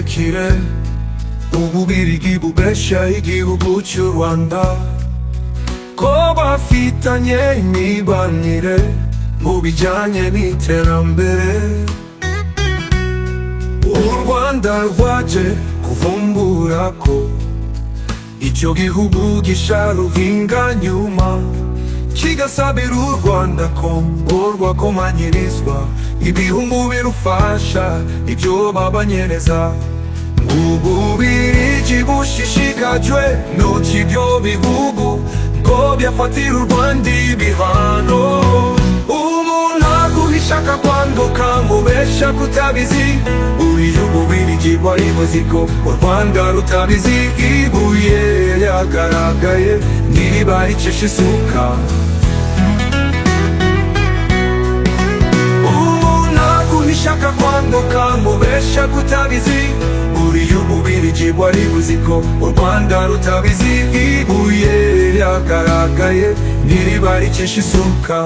kirekire Ububirigi bubeshya igihugu cy'u Rwanda ko bafitanye imibanire mu bijyanye n'iterambere. U Rwanda rwaje kuvumbura ko icyo gihugu gisha ruhinga nyuma, kigasabira u Rwanda ko rwakomanyirizwa ibihugu birufasha ibyo babanyereza. Ububirigi bushishikajwe n'uko ibyo bihugu ngo byafatira u Rwanda ibihano. Umuntu aguhisha akakwanduka mubesha kutabizi. Uriya Ububirigi bwari buzi ko u Rwanda rutabizi. Ibuye ryagaragaye ntiriba ricisha isuka. Umuntu aguhisha akakwanduka mubesha kutabizi. Uriya Ububirigi bwari buzi ko u Rwanda rutabizi. Ibuye ryagaragaye ntiriba ricisha isuka.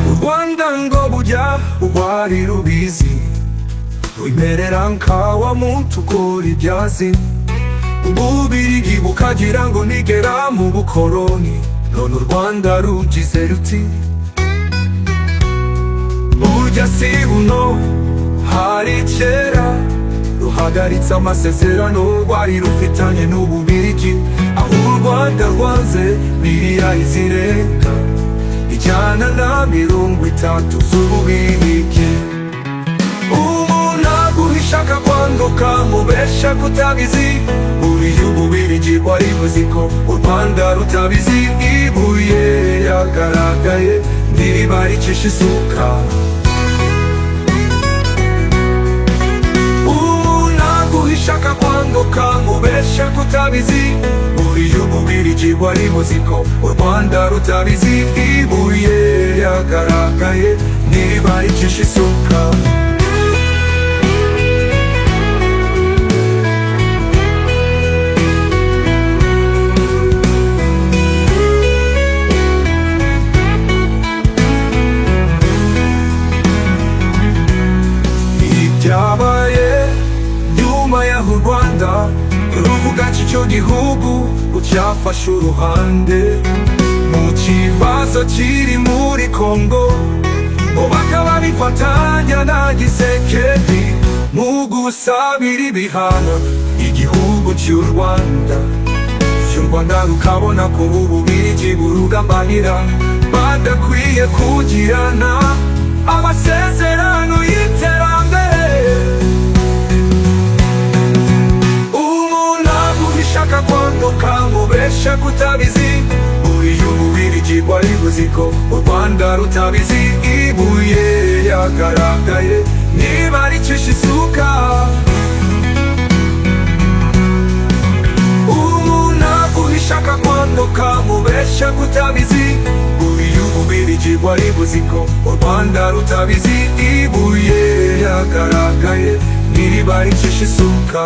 U Rwanda ngo bujya rwari rubizi, rwimerera nkawa muntu ukora ibyazi. Ububirigi bukagira ngo nigera mu bukoroni. None u Rwanda rugize ruti: burya si buno, hari kera ruhagaritse amasezerano rwari rufitanye n'Ububirigi, aho u Rwanda rwanze miliyari zirenga 130 z'Ububirigi. Umuntu aguhisha akakwanduka mubesha kutabizi. Buriya Ububirigi bwari buzi ko u Rwanda rutabizi. Ibuye ryagaragaye ntiriba ricisha isuka. Umuntu aguhisha akakwanduka mubesha kutabizi. Buriya Ububirigi bwari buzi ko u Rwanda rutabizi. Ibuye ryagaragaye ntiriba ricisha isuka. Ibyabaye nyuma y'aho u Rwanda ruvuga ko icyo gihugu cyafashe uruhande mu kibazo kiri muri Kongo, ngo bakaba bifatanya na Gisekedi mu gusabira ibihano igihugu cy'u Rwanda. U Rwanda rukabona ko Ububirigi burugambanira, badakwiye kugirana amasezerano y'iterambere. Umuntu aguhisha akakwanduka mubesha kutabizi. Buriya Ububirigi bwari buzi ko u Rwanda rutabizi. Ibuye ryagaragaye niba ricisha isuka. Umuntu aguhisha akakwanduka mubesha kutabizi. Buriya Ububirigi bwari buzi ko u Rwanda rutabizi. Ibuye ryagaragaye ntiriba ricisha isuka.